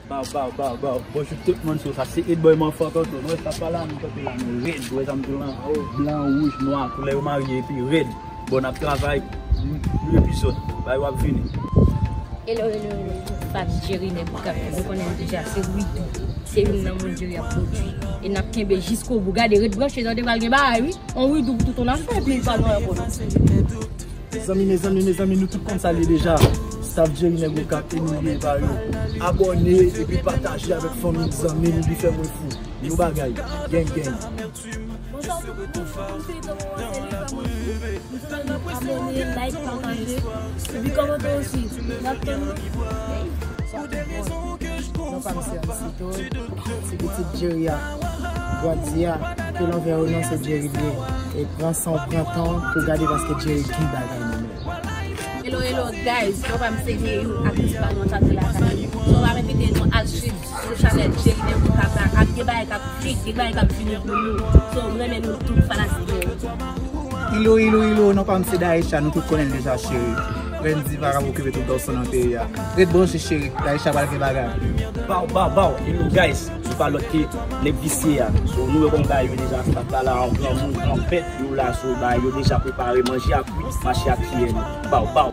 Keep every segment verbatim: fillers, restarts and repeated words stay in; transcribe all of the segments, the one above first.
Baw, baw, baw, baw. Bonjou tout moun, so sa se Edboy Manfan Kanto. Nou wè sa pa la, nou kanpe la, nou red. Ou wè sa m di w lan? Blan, wouj, nwa, koulè yo marye epi red. Bon, n ap travay. Nou, nou epizòd. Bay w ap vini. Hello, hello, hello. Staff Jerry nèg ou kap, nou konnen l deja, se Widou. Se youn nan moun Jerry ap pwodui. E n ap kenbe jiskobou. Gade, ret branche, tande, pral gen bagay, wi. On Widou pou tout on afè, epi pa nou ankò. Zanmi, mezanmi, mezanmi, nou tout konn sa l ye deja. Staff Jerry nèg ou kap, e nou ye ba yo. Abòne, epi pataje avèk fanmi, zanmi, nou li fè mwen fou. Nou bagay, gang, gang. Bonswa tout moun, m se Tom Roselli, fè mwen fou. M sou nan abòne, like, pataje, epi kòmante osi. N ap tann nou. Bonswa tout moun. Non pa m se Ansito, se pitit Jerry a, grandi a, ke l anvè ou non se Jerry l ye. E pran san w pran tan w pou gade paske Jerry gen bagay nan men l. Hello, hello, guys. Non pa m se Neyou, aktris pa nou an chante lakay. So, pa envite nou al swiv sou chanèl Jerry Nèg ou kap la. Ap gen bagay k ap fik, gen bagay k ap vini pou nou. So, m renmen nou tout fanatik mwen yo. Ilo, ilo, ilo, non pa m se Daisha, nou tout konnen l deja cheri. Grenn diva k ap okipe tout gason nan peyi a. Ret branche cheri, Daisha pral gen bagay. Baw, baw, baw, ilo guys, se pa lòt ke nèg visye a. So, nou wè kòman bagay yo deja, staff la la, an granmoun, an bèt, yo la, so, bagay yo deja prepare, manje a kwit, mache ap tiye nou. Baw, baw.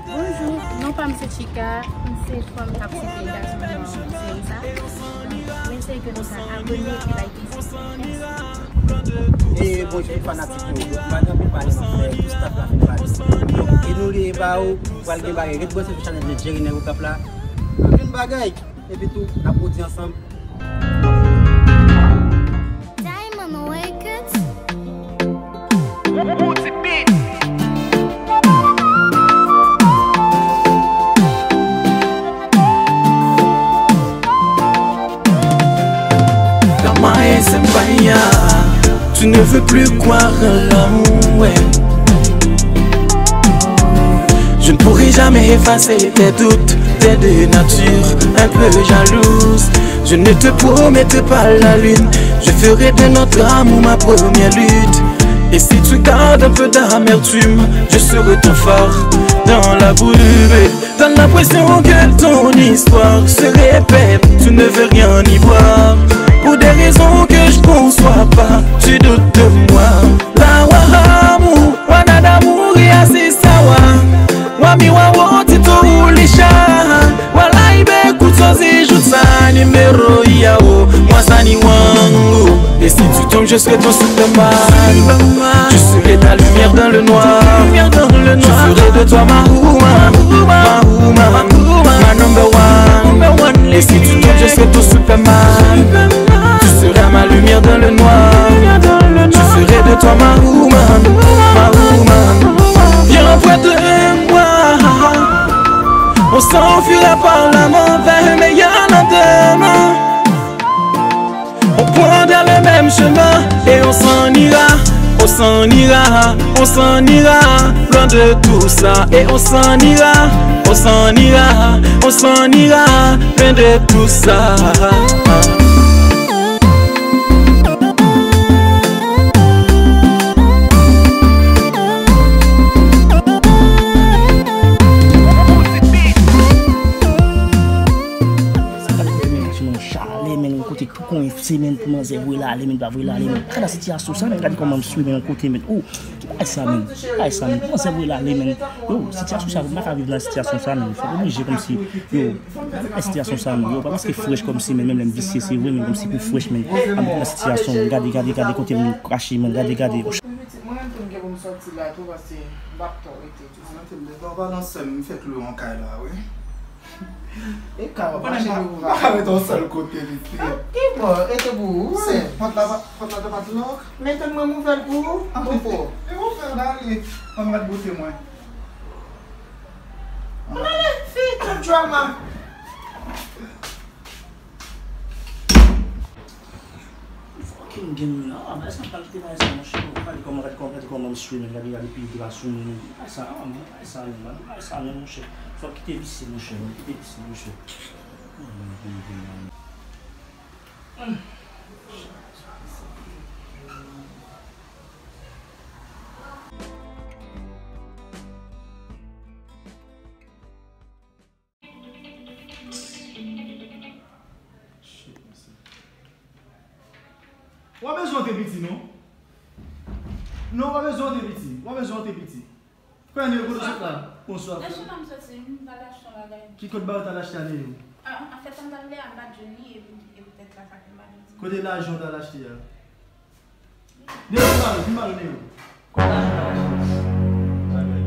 Bonjou, non pa m se Chika, m se fanm k ap site gason nan seri sa. Donk, m eseye ke nou sa abòne, like, E bonjou tout fanatik yo. M pa gen anpil pale m ap fè, tout staff la fin pale. Donk, e nou li e ba ou, pral gen bagay. Ret branche sou chanèl de Jerry Nèg ou kap la. Anpil bagay. Epi tou, n ap pwodui ansanm. Diamond Records. Dans ma S M Baya, tu ne veux plus croire à l'amour, ouais. Je ne pourrai jamais effacer tes doutes, t'es de nature un peu jalouse. Je ne te promettrai pas la lune, je ferai de notre amour ma première lutte. Et si tu gardes un peu d'amertume, je serai ton phare dans la brume. T'as l'impression que ton histoire se répète, tu ne veux rien y voir. Pour des raisons que je conçois pas, tu doutes de moi. La wa amour, wa nada mouri asisa wa. Wa mi wa wo tito ulisha. Wa laibe kutozi jutsa nimero yao. Mwasani wangu. Et si tu tombes, je serai ton Superman. Je serai ta lumière dans le noir. Je ferai de toi ma woman, ma woman, ma number one. Et si tu tombes, je serai ton Superman. Tu seras ma lumière dans le noir. Je ferai de toi ma woman, ma woman. Viens près de moi. On s'enfuira par la mort vers un meilleur lendemain. On prendra le même chemin et on s'en ira, on s'en ira, on s'en ira, loin de tout ça. Et on s'en ira, on s'en ira, on s'en ira, loin de tout ça. Sa k ap fè men, ti moun chale men, yon kote konyen se men pou manzè voye l ale men, pa voye l ale men. Gade sitiyasyon sa men, gade kòman m swimen yon kote men. Oh, ki bagay sa men? Ki bagay sa men? Pou manzè voye l ale men. Yo, sitiyasyon sa, m pa ka viv nan sitiyasyon sa men. Fòk oblije kòmsi, yo, gade sitiyasyon sa men. Yo, pa paske frèch kòmsi men, menm lè m visye se vre men kòmsi pou frèch men. Ann nan sitiyasyon men, gade, gade, gade kote m krache men, gade, gade. Mwen menm tou m gen pou m sòti la tou paske m p ap tò rete. Mwen menm tou m devan, pa nan sèm, m fèk lwe yon kay la, wi. E ka w ap mache pou ou pa ka rete yon sèl kote, pitit. Ki bò? E te pou ou, wi. Pòt la pa, pòt la te pa t lòk. Men tann mwen m ouvè l pou ou. Ou fò. E ou fè l ale. Ban m gad bote mwen. Ann ale, fi, tout drama. Fucking game la. Ah, bagay sa, m pral kite bagay sa, monchè. Gade kòman, gade kòman, gade kòman m swimen, gade, gade pi gra sou mwen. Bagay sa, ah, bagay sa, bagay sa, monchè. Fòk kite visye, monchè. Kite visye, monchè. W a bezwen antre piti, non? Non, w a bezwen antre piti. W a bezwen antre piti. Kwen yo kote sot la? Bonswa. Nan chita m soti, m pral achte yon bagay. Ki kote bagay w t al achte a, Neo? An, anfèt, sa m t ap lè a, m pa t jwenn li, epi, epi poutèt sa, sa fè m pa jwenn li. Kote lajan w t al achte a? Neo, vin ba nou, vin ba nou, Neo. Kote lajan w t al achte a? Bagay.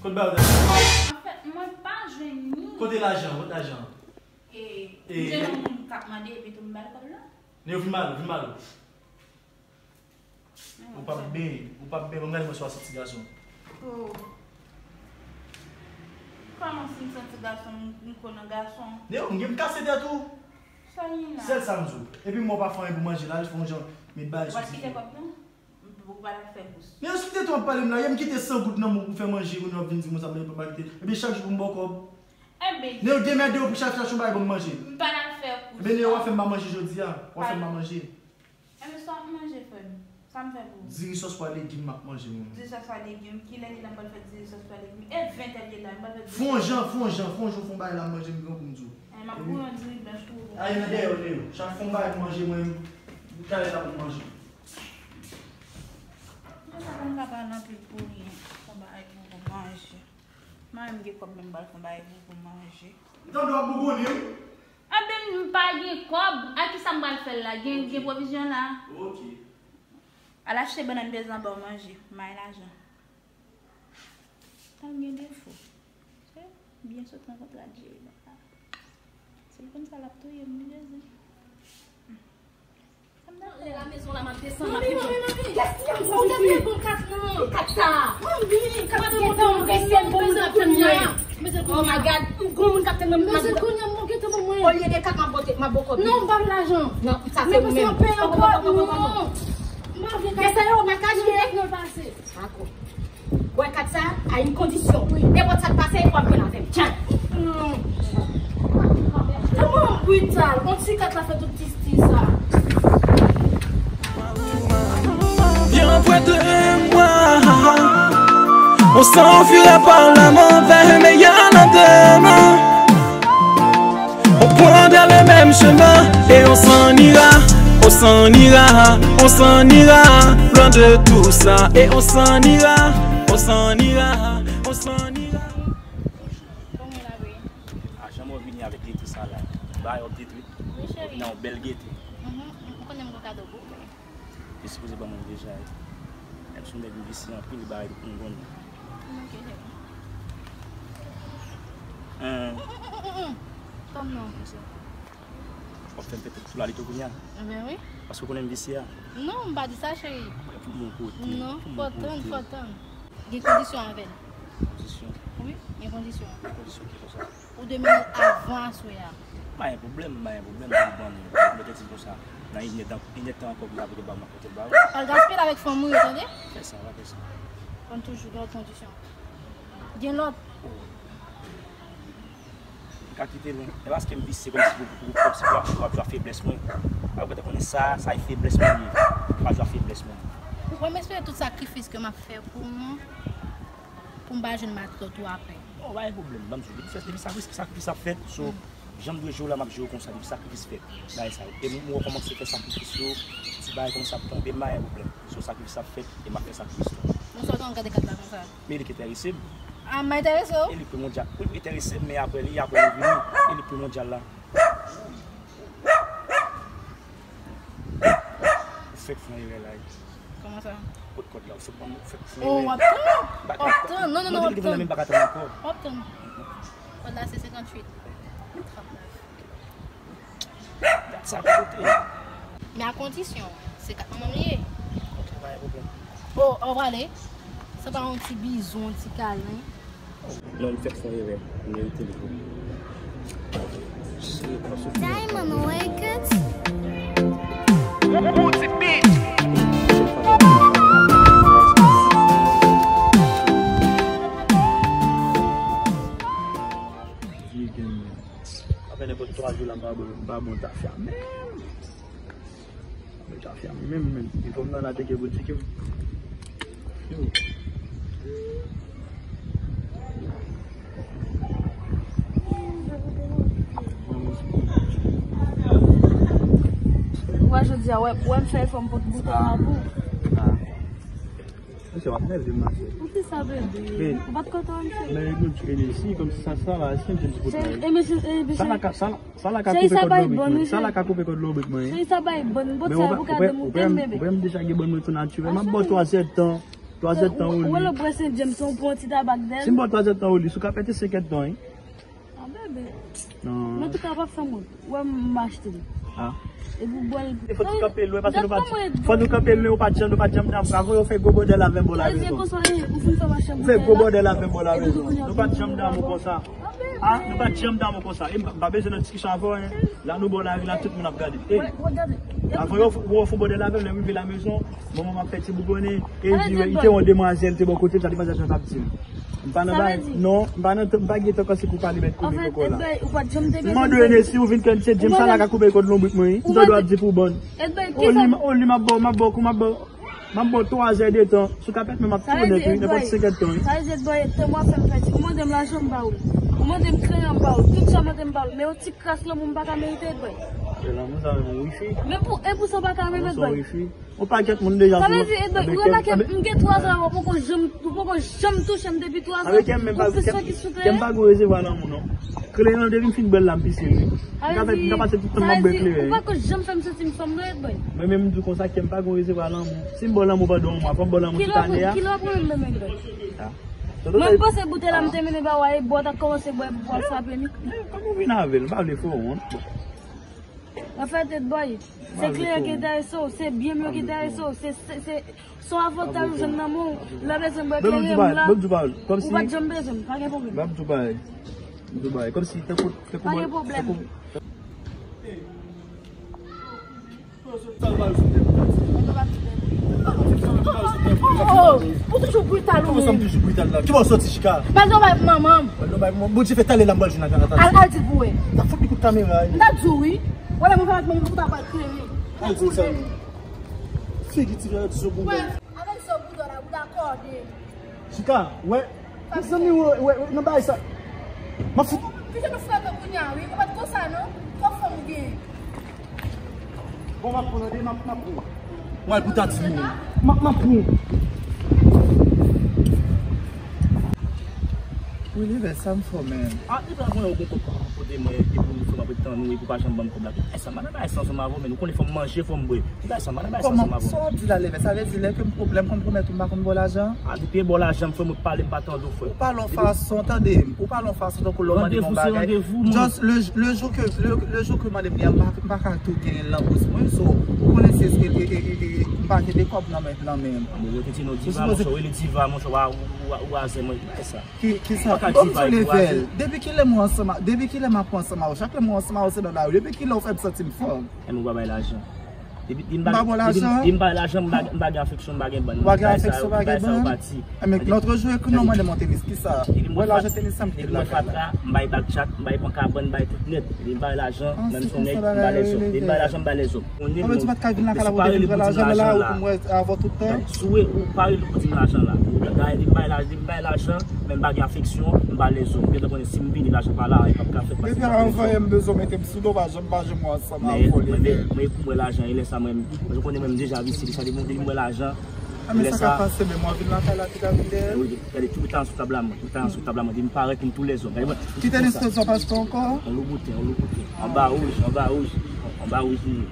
Kote bagay w t al achte? Anfèt, mwen pa jwenn li. Kote lajan? Kote lajan? E, e, m jwenn yon moun k ap mande, epi tou m ba l kòb la. Neo, vin ba nou, vin ba nou. Ou p ap benyen, ou p ap benyen, ban m gade mwen si w a santi gason. Oh. Kòman si m santi gason, m, m ko nan gason? Neo, m gen m kase tèt ou. Sa gen la? Sèl sa m di w. Epi mwen w pa fè anyen pou manje la, jis fè yon jan, met bagay sou dife. W ap kite kòb nan? M, ou pa t ap fè kous. Neo, si w te tou ap pale m la, yè m kite san goud nan men w pou fè manje, kounye a w ap vin di m konsa, men w pa kite. Ebyen chak jou pou m ba w kòb. Ebyen. Neo, demède w pou chache yon bagay ban m manje. M pa t ap fè kous. Ebyen Neo, w a fè m pa manje jodi a. W a fè m pa manje. Enben, sa w ap manje, frè m? Sa m fè pou ou? Diri sòs pwa legim m ap manje, mwen. Diri sòs pwa legim? Kilè li la m pral fè diri sòs pwa legim? E ventè l ye la, m pral fè diri sòs. Fè yon jan, fè yon jan, fè yon jan, fè yon bagay la m manje, m gen pou m di w. E, m ap bouyon diri blanch pou ou. Ay, nan dèyè w, Neo. Chak fè yon bagay pou manje, mwen, talè la pou m manje. Mwen sa pa m ka pale anpil pou ryen. Fè yon bagay pou ou manje. Mwen menm gen kòb, men m pral fè yon bagay pou ou manje. M tande w ap bougonnen, wi. Anben, m pa gen kòb. A kisa m pral fè l la? Gen, gen pwovizyon la. Ok. Al achte bannann pezan ba w manje. M bay lajan. Sa m gen defo. Se byen sot nan kontra Djeri la. Si l konn sa, l ap touye m, li bezwen. Lè la mezon la, m ap desann, m ap vin. Manmi, manmi, manmi. Kèt sa? Ou te vle bon kat nan. Kat sa? Manmi, kat sa, manmi, manmi, manmi. Oh my God, gon moun k ap tann nan. Mesye, kounye a m gentan ban mwen. Olye de kat, m ap bote, m ap boko. Non, m pa vle lajan. Non, sa se ou menm. Non. M pa vle kat. Mesye yo, makaj li. Non, pase. Dakò. Bwè kat sa a yon kondisyon. Nenpòt sa k pase, w ap jwenn avè m. Tchak. Kòman w brital? Yon ti kat la fè tout ti stil sa. Vyan prè de mwa. On s'enfuira par la mauvaise, mais y a le demain. On prendra le même chemin et on s'en ira, on s'en ira, on s'en ira, loin de tout ça, et on s'en ira, on s'en ira, on s'en ira. Kòman w la, wi? A, jan mwen vini avèk lete sa la. Ba yo detwi. Wi, cheri. Nan yon bèl gete. Mhm. M konnen m gon kado pou ou. Li sipoze ban mwen deja. Menm si yon nèg visye anpil, li bay yon bon. Ok, cheri. Hein. Tann non. W ap fè m pete tou la li tou kounye a. Enben wi. Paske w konnen m visye a. Non, m pa di sa, cheri. Pou mwen kote. Non, fò tann, fò tann. Gen kondisyon avè l. Kondisyon? Wi, gen kondisyon. Kondisyon ki konsa? Ou dwe mete avè aswè a. Pa gen pwoblèm, pa gen pwoblèm, pou ban nou. Mete di konsa. Nan inèdtan, inèdtan ankò, pou ta pote ba mwen, pote ba ou. Pa gaspiye l avèk fanm ou yo, tande? Fè sa, pa fè sa. Konn toujou gen lòt kondisyon. Gen lòt. M ka kite l, wi. E paske m visye kòmsi pou, pou, kòmsi pou w ap, w ap jwe a feblès mwen. Ou gentan konnen sa, sa e feblès mwen li ye. W ap jwe a feblès mwen. Ou kwè m espere tout sakrifis ke m ap fè pou nou, pou m pa jwenn matlòt ou apre? Oh, pa gen pwoblèm, ban m di w, depi fè, depi sakrifis, sakrifis ap fèt, so, jan m dwe jwe w la, m ap jwe w konsa, depi sakrifis fèt, bagay sa yo. E m wè w kòmanse fè sakrifis yo, ti bagay kòmanse ap tonbe, m pa gen pwoblèm. So, sakrifis ap fèt, e m ap fè sakrifis tou. Bonswa, w gade kat la konsa. Men li k enterese m. A, m enterese w? E li primondya-, wi, enterese m, men apre li, apre li vini, e li primondya la. Ou fèk fè yon erè la, wi. Kòman sa? Kot kòd la, ou fèk ban m, ou fèk fè yon erè. Oh, w ap tann? W ap tann? Non, non, non, w ap tann. Mwen te di l te nan men m pa ka tann ankò. W ap tann. Kòd la se senkantuit. Trannèf. Sa kote. Men a kondisyon, se kat manman m li ye. Ok, pa gen pwoblèm. Oh, ou prale? Sa pa yon ti bizou, yon ti kalen? Non, m fèk fè yon erè. M merite l vre. Diamond Records. Booty bitch. Vye gang nan. Apre nenpòt twa jou la, m pa bon, m pa bon tafya menm. Mwen ta fè menm, menm. Li fò m nan la teke boutik yo. Yo. Ou wè jodi Di a, wè, wè m fè efò m pot bouton an pou. Ah. Mesye, w ap nève m, masè. Poukisa, bebe? Men, ou pa t kontan, mesye? Men, nou di Hennessy, kòmsi sa, sa va, si m te di pot la, wi. Sa la ka, sa la, sa la ka koupe kòd lonbrik mwen. Sa la ka koupe kòd lonbrik mwen, wi. Cheri, sa bay bòn. Bòt sa pou gade m, bebe. Ou wè m deja gen bòn mwen tou natirèl. M ap ba w twa zèdtan. Twa zèdtan, wi. Ou wè lè w bwè Sen James, ou pran ti tabak dèyè l. Si m ba w twa zèdtan, wi, si w ka pete senk èdtan, wi. Ah, bebe. Non. Men tou ka pa fè m wont. Wè m achte l. Ah. Epi w bwè l. Fò nou kanpe lwen, paske nou pa, fò nou kanpe lwen, ou pa t janm, nou pa t janm damou. Avan yo fè gwo bòdèl avè m bò la rezon. Ou fè gwo bòdèl avè m bò la rezon. Nou pa t janm damou konsa. Ah, nou pa t janm damou konsa. E m pa bezwen nan diskisyon avè w, en. La nou bò lari la, tout moun ap gade. Ey. Avan yo, yo fè bòdèl avè m, lè m rive la mezon, manman m ap fè ti bougonnen, e li di, wi, li te yon demwazèl te bò kote l, sa demwazèl sa t ap di m. M pa nan bay, non, m pa nan, m pa gen tan kòmsi pou pale mèt koze koko la. M mande w, Hennessy, ou vin kòmsi James sa la ka koupe kòd lonbrik mwen, wi. M tande w ap di pou bòn. Oli, m ap ba w, m ap ba w kou, m ap ba w, m ap ba w twa zèdtan. Si w ka pèt men m ap tou nèt, wi, nenpòt senk èdtan, wi. Sa vle di, Edboy, te mwa fè m pèdi. Ou mande m lajan, m ba ou l. Ou mande m kreyon, m ba ou l. Tout sa mande m ba ou l. Men yon ti kras lanmou m pa ka merite, Edboy. Lanmou sa yon wifi. Men pou en pou san w pa ka menm, Edboy. Yon pakèt moun deja. Sa vle di, Edboy, ou remake m gen twa zan avè w, ou poko janm, ou poko janm touche m depi twa zan. Ou plis fòkis sou kleren. Kè m pa gon resevwa lanmou, non. Kleren an, depi m fin bwè l la, m pise, wi. M ka fè, m ka pase tout tan m ap bwè kleren. Ou poko janm fè m santi m fanm, non, Edboy. Mwen menm, m di w konsa, kè m pa gon resevwa lanmou. Si m ba w lanmou pandan yon mwa, fò m ba w lanmou tout ane a. Kilè w pran menm, Edboy? Ah. Mwen panse boutèy la, m te mennen ba w a, e bò w ta kòmanse bwè pou w ap frape m. Kòman w vin avè l? M pa vle fè w wont. Anfèt, Edboy, se kliyan ki enterese w, se byen m yo ki enterese w, se, se, se, se yon avantaj ou jwenn nan men w, lè w bezwen m bwè kleren m la, ou pa t janm bezwen m, pa gen pwoblèm. M ap di w bagay, m ap di w bagay, kòmsi tankou, tankou mwen, tankou. Oh, oh, oh, ou toujou brital ou menm. Kòman sa m toujou brital la? Ki bò w soti, Chika? Pale yon bagay pou manman m. Pale yon bagay pou manman m. Bondye fè talè la m pral jwenn ak Anatati. Al, al di l pou wè. T ap fout li kout kamera, wi. M t ap di w, wi. Wè lè mwen fè ak manman m, ou ta pral kreye. Al di l sa, wi. Figi ti vye ti zo boudon. Avèk zo boudon la, ou dakò de. Chika, wè. Mezanmi, wè, wè, wè, nan bagay sa. M ap fout. Kite nou frè mwen kounye a, wi. Ou pa t konsa, non? Twòp fanm ou genyen. Bon, m ap pran tande, m ap, m ap pran. Mwen, pou ta di nou. M ap, m ap pran. Wi, li vè sa m fò, men. Ah, li pral voye w gen kòb kote mwen, epi pou nou fè m ap tann ou, epi w pa janm ban m kòb la. Ki bagay sa, m pa nan bagay sa ansanm avè w, men nou konnen fò m manje, fò m bwè. Ki bagay sa, m pa nan bagay sa ansanm avè w. Kòman sa w di la, Levè? Sa vle di lè ke m pwoblèm, konn pwomèt ou m pa konn ba w lajan? Ah, depi e ba w lajan, m fè mwen pale, m pa tande w, frè. Ou pale yon fason, tande m. Ou pale yon fason tankou lè w mande m yon bagay. Randevou se randevou, mwen. Just le, le jour que, le, le jour que w mande m li a, m pa, m pa ka tou genyen l nan bous mwen, so, ou konnen se, e, e, e, e, e, m pa gen de kòb nan men, nan men m. Bon, yo te di nou diva, monchè, w rele diva, monchè, w a, w a, w a, w a zè mwen, ki bagay sa? Ki, ki sa? Ban m di w, Levè. Depi kilè mwen ansanm a, depi kilè m ap ansanm a ou? Chak lè mwen ansanm a ou, se nan lari. Depi kilè w fè m santi m fanm? Enben, ou pa bay lajan. Depi, depi m pa, depi m, depi m pa bay lajan, m pa, m pa gen afeksyon, m pa gen bann. Ou pa gen afeksyon, pa gen bann? Enben, lòt jou, ekou non, mwen de mwen tenis, ki sa? Wè lajan tenis sa m kite la kay la. Depi m wè fatra, m bay back chat, m bay pankabann, m bay tout nèt. Depi m bay lajan, menm si nèg, m ba lèzòm. Depi m bay lajan, m ba lèzòm. Ou pa di w pa t ka vin lakay la pou te vin pran lajan la, ou pou m wè avè w tout tan? Si w, ou pa rele pou di m lajan la. Ou gade, depi m bay lajan, depi m bay lajan, men m pa gen afeksyon, m ba lèzòm. Ou gentan konnen si m vini, lajan pa la, e p ap ka fèt. Depi anvan yè m bezwen mete m sou do, pa janm, pa janm wè ansanm avè w, Levè. Men, men, men, pou mwen lajan, e lè sa mwen, mwen konnen mwen m deja visye, deja depi m wè lajan. Ah, men sa ka pase, men mwen vin lakay la, ki ta vin dèyè. Wi, gade, tout tan sou tab la, mwen, tout tan sou tab la, mwen, depi m parèt, m tou lèzòm. Gade, mwen, ki tenis sa, sa pa sou ankò? On lou bouten, on lou bouten. Anba wouj, anba wouj, anba wouj li ye.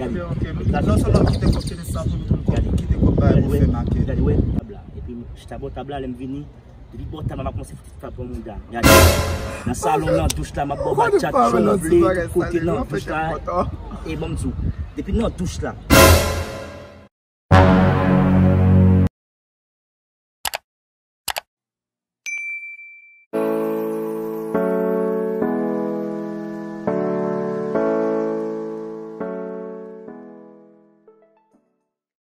Gade. Ok, ok. Non sèlman kite kòb tenis sa pou nou tou, kite kòb bagay pou fè makèt. Gade, wè, tab la. Epi, chita bò tab la, lè m vini, depi bò tab la, m ap kòmanse fout frape yon mouda. Gade. Nan salon, nan douch la, m ap ba w back chat, jan w vle, tout kote nan douch la. E ban m di w, depi nan douch la,